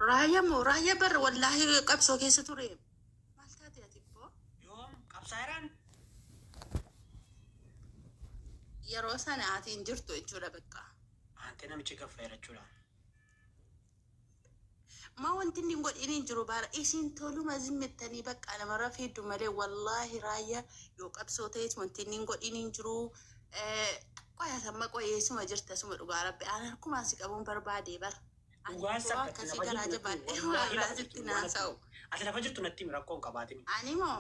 Raayyaa moo raayyaa barra wallaahi qabsoo keessa ture. Maal taate ati ibboo? Yoom qabsaa'eraan? Yeroo sana ati hin jirtu jechuudha bakka. Aantee namichi gaffeera jechuudha. Ma wanti inni hin godhin hin jiru bara isin toluma zimmittanii bakka namarra fiiddu malee wallaahi raayyaa yoo qabsoo ta'es wanti inni hin godhin hin jiru. Qoyatamma qoyeessuma jirta suma dhugaa rabbi aan harkumaan si qabuun barbaade bara. Ani Dhugaa koo sabbatti akkasii lafa garaa jirtu natti himi. jabaadhee waan Wallaahi lafa biraa jirtu sitti dhugaa natti naasa'u. himi. Ati lafa jirtu natti himi rakkoo hin qabaatini. Ani moo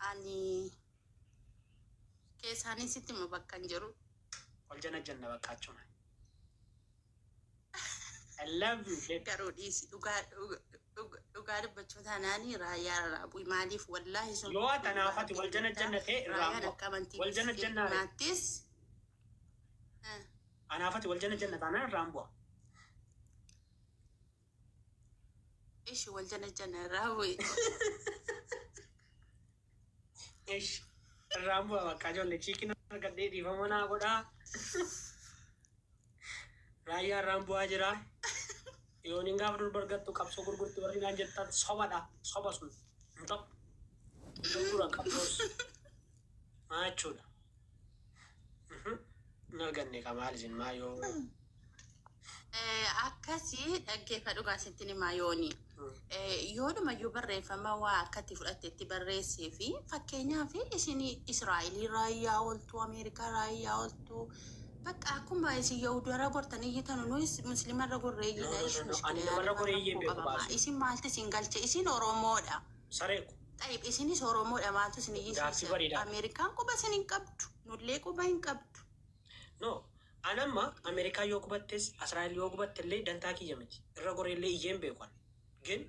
ani keessaanin sitti hima bakka hin jiru. Wal jana janna bakka achuma. I love you babe. Garuu dhiisi dhugaa dhugaa dubbachuu taanaanii raayyaa irraa bu'i maaliif wallaahi sun Yoo dhugaa tanaaf ati rabbii wal jana dubbattaa janna ta'e irraan raayyaan bu'a. akka amantii Wal jana jannaare. musliimaattis Anaaf ati wal jana janna taanaan irraan bu'a. Ishi wal jana janna irraa bu'i. Ish irraan bu'a bakka ijoollee chiikin argadhee dhiifama naa godhaa. Raayyaa irraan bu'aa jira. Yooniin gaafa durba argattu qabsoo gurgurti warri naan jettan sobadha. Soba sun hin ta'u. Hin gurguran qabsoos. Maa jechuudha. Hin arganne ka maal isin maa yoo. Akkasi dhaggeeffadhu gaa sittin himaa yooni. Yoonumayyuu barreeffama waa akkatti fudhattetti barreessee fi fakkeenyaaf isin Israa'elii raayyaa ooltu, Ameerikaa raayyaa ooltu, bakka akkuma isin Yahudarra gortan iyyitanu nuyis Muslimarra gorree No iyyina no ish no no ani mushkila namarra yaada goree iyyee rakkoo hin beeku qabama. baasuu. Isin maaltu isin galche? Isin Oromoodha. Saree ko. Xayib isinis Oromoodha maaltu isin Gaaffii iyyisiisa? bareedaadha. Ameerikaan quba isin hin qabdu, nullee quba hin qabdu. No an amma Ameerikaa yoo gubattes Asraa'el yoo gubatte illee dantaa kiyya miti. Irra goree illee iyyee hin beeku an. Gin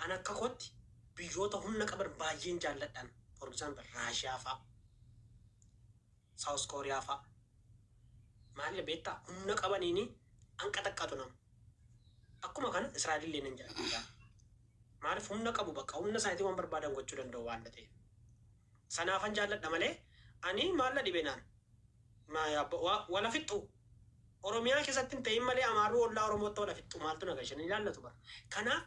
an akka kootti biyyoota humna qaban baay'een jaalladha an. For example Raashiyaa fa'a. South Korea fa'a. Maalidha beektaa? Humna qabaniini anqaxaqqaxu nama. Akkuma kana Israa'el illee nan jaalladha. Maaliif humna qabu bakka humna isaaniitiin waan barbaadan gochuu danda'u waan ta'eef. Sanaafan jaalladha malee ani maal na dhibe naan. Wala fixxu. Oromiyaa keessatti hin ta'in malee Amaarri ollaa Oromootti wala fixxu maaltu na gashe hin ilaallatu bara. Kanaaf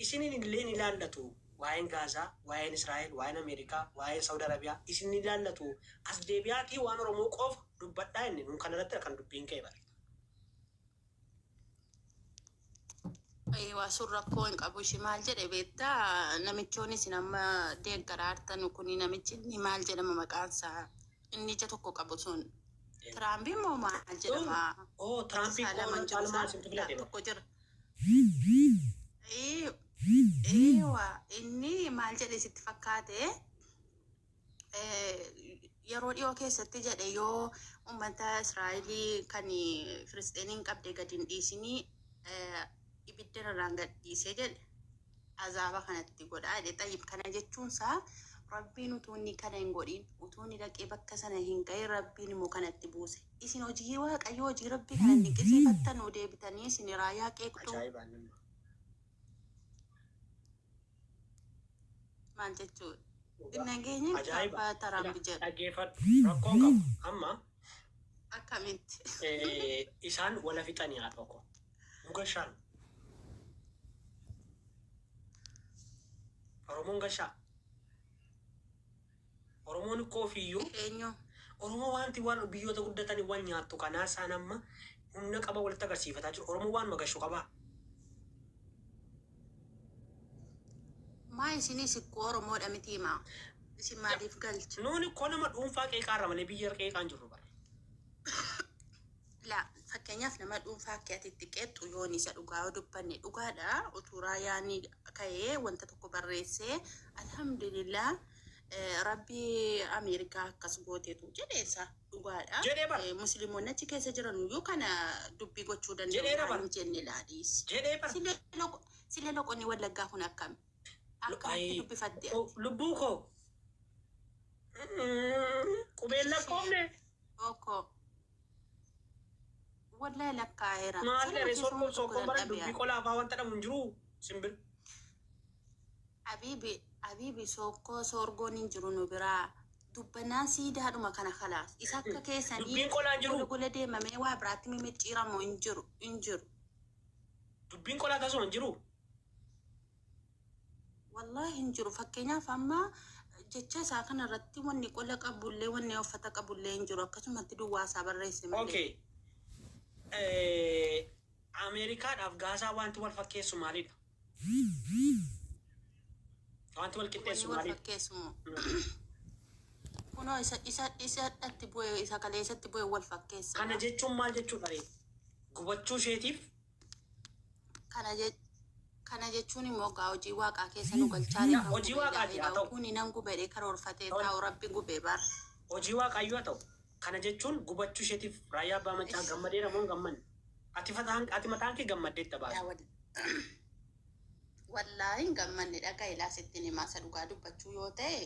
isinin illee hin ilaallatu waa'een Gaazaa, waa'een Israa'el, waa'een Ameerikaa, waa'een Saudi Arabiyaa isin hin ilaallatu. As deebi'aatii waan Oromoo qofa dubbadhaa inni nun kanarrattidha kan dubbiin ka'e bara. Eewa sun rakkoo hin qabu ishi maal jedhe beektaa namichoon isin amma deeggaraa jirtanu kuni namichi inni maal jedhama maqaan isaa inni ija tokko qabu sun Tiraampi moo maal jedhama Oh, iji Tiraampiin isaa lama qoona hin jiru caalmaa isaa isintu filate bara. tokko jira. Eewa inni maal jedhe sitti fakkaate yeroo dhiyoo keessatti jedhe yoo uummata Israa'elii kan Filisxeeniin qabde gadi hin dhiisinii ibidda irraan gad dhiisee jedhe azaaba kanatti godhaa jedhe. Xayyib kana jechuun isaa Rabbiin utuu inni kana hin godhin utuu inni dhaqee bakka sana hin gahin Rabbiin immoo kanatti buuse. Isin hojii Waaqayyoo hojii Rabbii kana hin dinqisiifattanuu deebitanii isin raayyaa qeeqxuu Ajaa'iba annumma. maal jechuudha? Dhugaa. Nageenyi Ajaa'iba. gaafa Ila Tiraamp jedhu dhaggeeffadhu. Rakkoon qabu amma akkamitti? isaan wala fixanii haadhoo koo. Nu gashaan. Oromoon gashaa. Oromoon ikkoo ofiiyyuu Eenyu? Oromoo waanti waan biyyoota guddatanii wal nyaattu kanaa isaan amma humna qaba walitti agarsiifataa jiru. Oromoo waanuma gashu qabaa. Maa isinis ikkoo Oromoodha mitii maa? Isin maaliif galcha? Nuuni ikkoo nama dhuunfaa qeeqaarra malee biyya qeeqaan jirru bara. La fakkeenyaaf nama dhuunfaa akka ati itti qeexxu yoon isa dhugaa yoo dubbanne dhugaadha utuu raayaan ka'ee wanta tokko barreessee alhamdulillah rabbi Ameerikaa akkas gooteetu jedheessa dhugaadha. Jedhee bara. Musliimonni achi keessa jiran iyyuu kana dubbii gochuu danda'u Jedheera waan bara. hin jenne laadhiisi. Jedhee bara. Silee loqonni Wallaggaa kun akkami? Akkamitti dubbifatte ati? Lubbuu koo. Qubeen lakkoofne. Oko. Wallahi lakkaa'eera. Maal Sanuma dhere keessa sorqoon waan tokko sookkoon bara dadhabe dubbii ani. qolaa faa wanta dhabu hin jiru simbir. Habibi Habibi sookkoo soorgoon hin jiru nu biraa. Dubbanaan siidaadhuma kana kalaas. Isa akka keessanii Dubbiin qolaa hin jiru. gola gola deemamee waa biraatti mimicciiramu hin jiru hin jiru. Dubbiin qolaa tasuma hin jiru. Wallaahi hin jiru. Fakkeenyaaf amma jecha isaa kanarratti wanni qola qabullee, wanni uffata qabullee hin jiru. Akkasumatti duwwaa isaa barreesse malee. Okay. Ameerikaadhaaf Gaazaa wanti wal fakkeessu maalidha? Wanti wal Wanni qixxeessu wal maalidha? fakkeessu kunoo isa dhatti bu'e, isa kaleessatti bu'e wal fakkeessa. Kana jechuun maal jechuudha ree? Gubachuu isheetiif. Kana jechuun immoo gaa hojii waaqaa keessa nu galchaa. Yaa, hojii waaqaati haa ta'u. Kuni nan gubedhe karoorfatee taa'u, rabbi gube bar. Hojii waaqaayyuu haa ta'u. Kana jechuun gubachuu isheetiif raayyaa abbaa macaa gammadeera moo hin gammanne? Ati mataan kee gammaddeetta baasa. Wallaahi hin gammanne. Dhagaa ilaa, sittiin himaa, isa dhugaa dubbachuu yoo ta'e,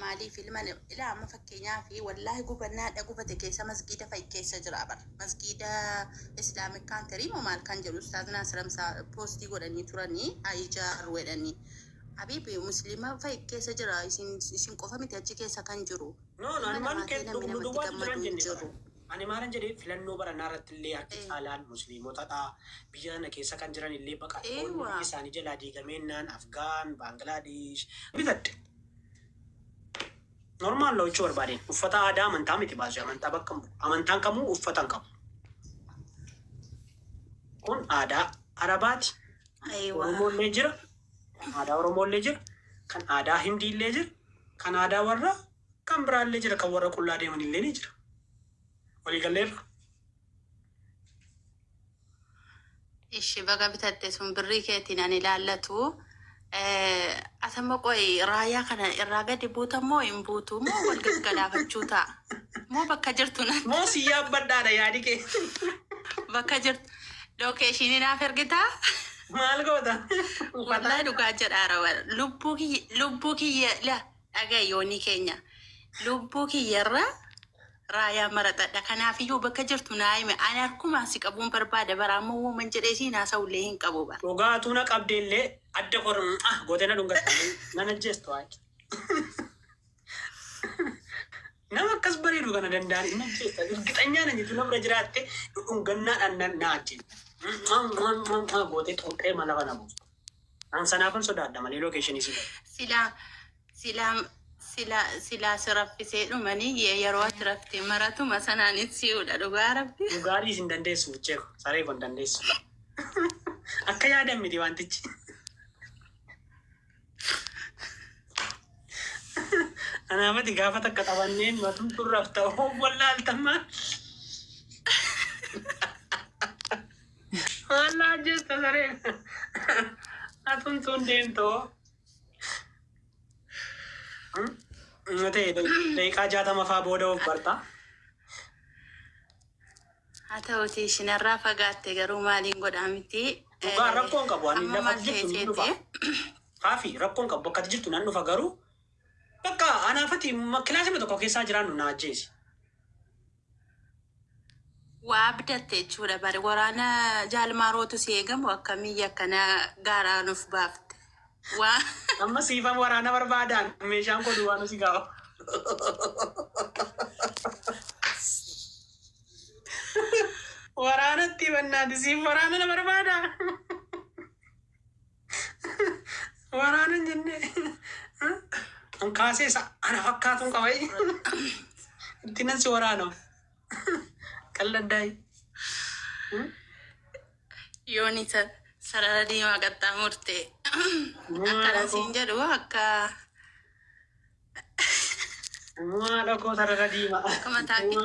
maaliif ilma ilaa, amma fakkeenyaaf wallaahi gubannaadha, gubate keessa masgiida fa'i keessa jira bara. Masgiida Islamic country moo maal kan jedhu Ustaaz Naasiramsaa post godhanii turanii ijaaru jedhanii. Habiibi, musliima fa'i keessa jira, isin qofa miti achi keessa kan jiru. No, no, ani Ilma maal namaa kee ta'e namni nu namatti duwwaatu jiran gammadu hin jenne jiru. bara. Ani maalan jedhee, filannoo baranaa irratti illee harki caalaan musliimotadha. Biyya kana keessa kan jiran illee baqattoonni biyya isaanii jalaa diigameennaan Afgaan, Baangilaadesh bitadde. Normal jechuu barbaadeen uffata aadaa amantaa miti baasu, amantaa bakka hin bu'u. Amantaan kamuu uffata hin qabu. Kun aadaa Arabaati. Oromoollee jira. Aadaa Oromoollee jira. Kan aadaa Hindiillee jira. Kan aadaa warra kan biraallee jira. Kan warra qullaa deemanillee ni jira. Waliigalleerra. Ishi, baga bitatte, sun birrii keetiin ani ilaallatu. Asamma qo'i, raayyaa kana irraa gadi buuta moo hin buutu, moo wal gaggalaafachuu ta'a? Moo bakka jirtu na Moo si yaabbadhaadha yaadi kee? Bakka jirtu location naaf ergitaa? Maal goota? Wallaahi dhugaa jedhaara, lubbuu kiyya la dhagayyoonni keenya, lubbuu kiyyarra raayyaa maraxadha. Kanaafiyyuu bakka jirtu naa hime, ani harkumaan si qabuun barbaada bara. Ammoo uuman jedhee siin haasa'ullee hin qabu bara. Dhugaatuu na qabdeellee adda korn ah gootee na dhungatte nan ajjeestu waayee. Nama akkas bareedu kana danda'an hin ajjeesta. Irgixanyaa na jitu, nama bira jiraatte dhungannaadhaan na ajjeesta. Gootee xuuxee mala kana buustu. An sanaafan sodaadha malee location si godha. Silaa si raffisee dhumanii yeroo ati raftee maratuma sanaan si'uudha, dhugaa rabbi. Dhugaatii hin dandeessu, buchee ko saree kun dandeessu. Akka yaadan miti wantichi. Anaafati gaafa takka taphanneen matumtu rafta wallaaltamaa. Wallaa ajjeesta saree. Atumtuun deemtoo. Ta'e, daqiiqaa 60 faa booda of barta. Haa ta'uti, ishinarraa fagaatte garuu maaliin godhaa miti. Dhugaa rakkoon qabu, ani Amma lafa maal jirtu ta'e ni dhufa. seete? Kaafi rakkoon qabu, bakka ati jirtu nan dhufa, garuu bakka anaafati kilaasima tokko keessaa jiraannu na ajjeesi. Waa abdatte jechuudha bari, waraana jaalmaarootu si eegamu akkamii akkana gaaraa nuuf baafte. Waa Amma siifan waraana barbaadaan meeshaan koo duwwaa nu si gaafa. Waraanatti bannaati, siif waraana na barbaada. Waraana hin jenne. An kaasee isa ana fakkaatuun qaba. Itti nan si waraana. Qalladaayi. Yoon isa sarara diimaa qaxxaamurte akkana siin jedhu akka Maadha koo, sarara diimaa. Akka mataa kee.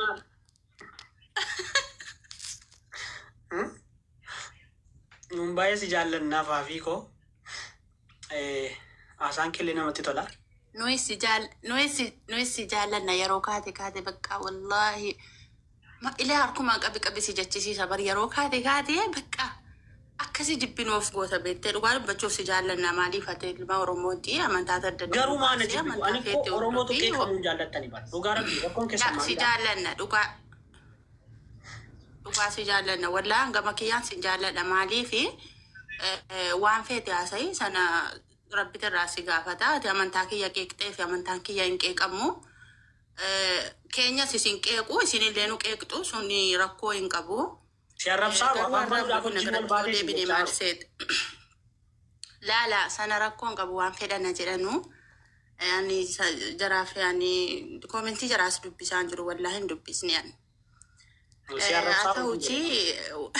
Nuun baay'ee si jaallannaa, faafii koo. Haasaan killee namatti tola. Nuyi si jaallanna. Yeroo kaate kaate bakka wallaahi ilaa harkumaan qabi qabi si jechisiisa bar. Yeroo kaate kaate bakka akkasi jibbinuuf goota beektee, dhugaa dubbachuuf si jaallanna. Maaliif, ati ilma Oromooti, amantaa adda addaa Garuu maana baasee jibbitu? amantaa Ani keetti koo Oromootu hordofii qeeqamuu jaallattani bara. Dhugaa rabbii, rakkoon keessan Si maalidha? jaallanna, dhugaa dhugaa si jaallanna. Wallaahi hangama kiyyaan si jaalladha. Maaliifi, waan feete haasa'i, sana rabbit irraa si gaafata. Ati amantaa kiyya qeeqxee fi amantaan kiyya hin qeeqamu. Keenyas isin qeequ, isinillee nu qeeqxu, sun rakkoo hin qabu. Si arrabsaa Garuu afaan har'a banuudhaaf kun wajjin wal irratti baatee si deebinee jechaa maal jiru. seete? Laala sana rakkoon qabu waan fedhana jedhanu. Ani jaraaf ani koomentii jaraas dubbisaan jiru, wallaahi hin dubbisne ani. Si Haa arrabsaa wajjin ta'uuti jedhe.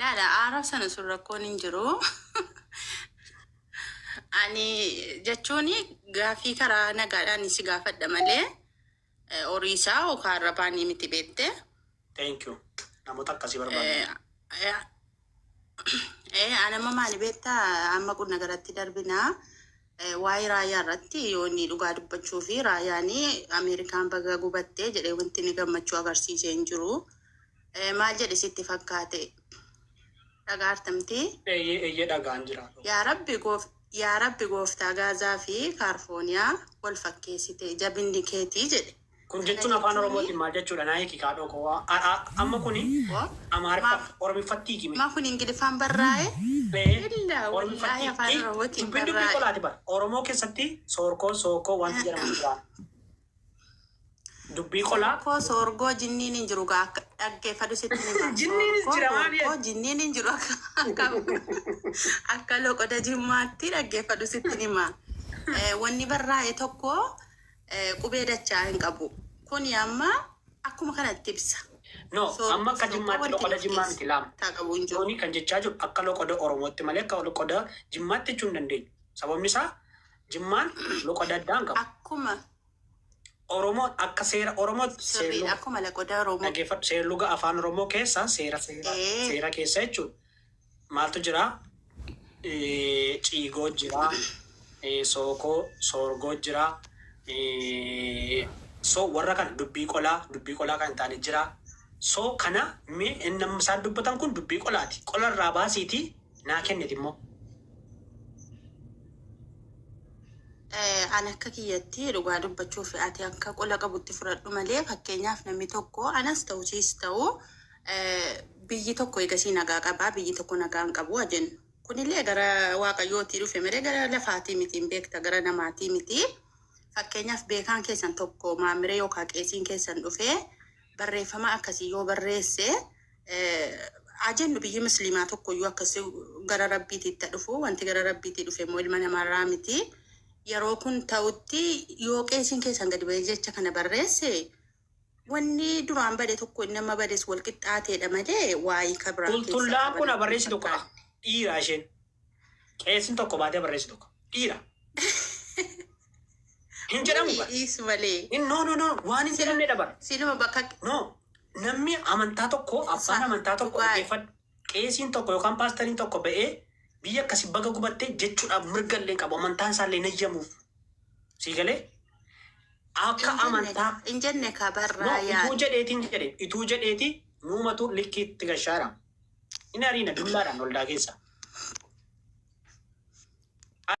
Laala arrab sana sun rakkoon hin jiru. Ani jechuun gaafii karaa nagaadhaan si gaafadha malee horii isaa yookaan arrabaanii miti beekte. Thank you. Namoota akkasii barbaadu. Anamma maali beektaa, amma qunna garatti darbinaa waa'ee raayyaa irratti yoo inni dhugaa dubbachuu fi raayyaan Ameerikaan baga gubattee jedhee wanti inni gammachuu agarsiisee hin jiru. Maal jedhe sitti fakkaate? Dhagaartamti. Eeyyee, eeyyee, dhagaan jira. Yaa Rabbi gooftaa Gaazaa fi Kaarfooniyaa wal fakkeessite jabinni keetii jedhe. Kun Kana jechuun afaan jechuun Oromootiin maal jechuudha? Naa hiiki kaadhoo koo. Amma kuni Amaariffa Maaf Oromiffatti hiikime. Maa kun Ingiliffaan barraa'e? Illa wallaahi Oromiffatti afaan Oromootiin dubbiin dubbii barraa'e. qolaati bara. Oromoo keessatti soorkoo sookoo wanti jedhamu jira. Dubbii qolaa. Soorkoo soorgoo jinniin hin jiru gaa akka dhaggeeffadhu sitti hima. Jinniinis Soorkoo jira maali? soorgoo jinniin hin jiru akka loqoda jimmaatti dhaggeeffadhu sitti hima. Wanni barraa'e tokko qubee dachaa hin qabu. Kuni amma akkuma kanatti ibsa. No, amma Soorkoo akka soorgoo Jimmaatti wanti loqoda of Jimmaa miti laama. keessaa qabu hin jiru. Yooni kan jechaa jiru akka loqoda Oromootti malee akka loqoda Jimmaatti jechuu hin dandeenyu. Sababni isaa Jimmaan loqoda addaa hin qabu. Akkuma Oromoon akka seera Oromootti sirriidha seerluga akkuma loqoda Oromoo. dhaggeeffadhu, seerluga afaan Oromoo keessa seera seera seera keessa jechuudha. Maaltu jira? Ciigoo jira, sookoo, soorgoo jira. So warra kana dubbii qolaa kan hin taane jira. So kana mee inni isaan dubbatan kun dubbii qolaati. Qolarraa baasiitii naa kenniti immoo. Ani akka kiyyatti dhugaa dubbachuuf ati akka qola qabutti fudhadhu malee, fakkeenyaaf namni tokko anas ta'u siis ta'u biyyi tokko eegasii nagaa qabaa, biyyi tokko nagaa hin qabu haa jennu. Kunillee gara waaqayyootii dhufe malee gara lafaatii miti, hin beekta, gara namaatii miti. Fakkeenyaaf beekaan keessan tokko maamiree yookaan qeesiin keessan dhufee barreeffama akkasii yoo barreesse, haa jennu biyyi musliimaa tokko iyyuu akkasii gara rabbiitiitti dhufu, wanti gara rabbiitii dhufe immoo ilma namaarraa miti. Yeroo kun ta'utti yoo qeesiin keessan gadi ba'ee jecha kana barreesse, wanni duraan bade tokko inni amma bades wal qixxaateedha malee waa'ee kabiraa keessaa Tultullaan kun qaban barreessi tokko fakkaata. Dhiira isheen. Qeesiin tokko baatee barreessi tokko. Dhiira. Hin jedhamu bara. Dhiisu malee. No, no, no, waan hin jedhamne bara. Siluma bakka No, namni amantaa tokko, abbaan amantaa tokko dhugaa. dhaggeeffadhu. Qeesiin tokko yookaan paastariin tokko ba'ee biyya akkasii baga gubattee jechuudhaaf mirga illee qabu. Amantaan isaallee hin ayyamuuf. Sii galee? Akka amantaa hin jenne ka No, barraa ituu yaad. jedheetiin jedhe, ituu jedheeti nuumatu likkiitti gashaadha. Inni ariina dullaadhaan waldaa keessa.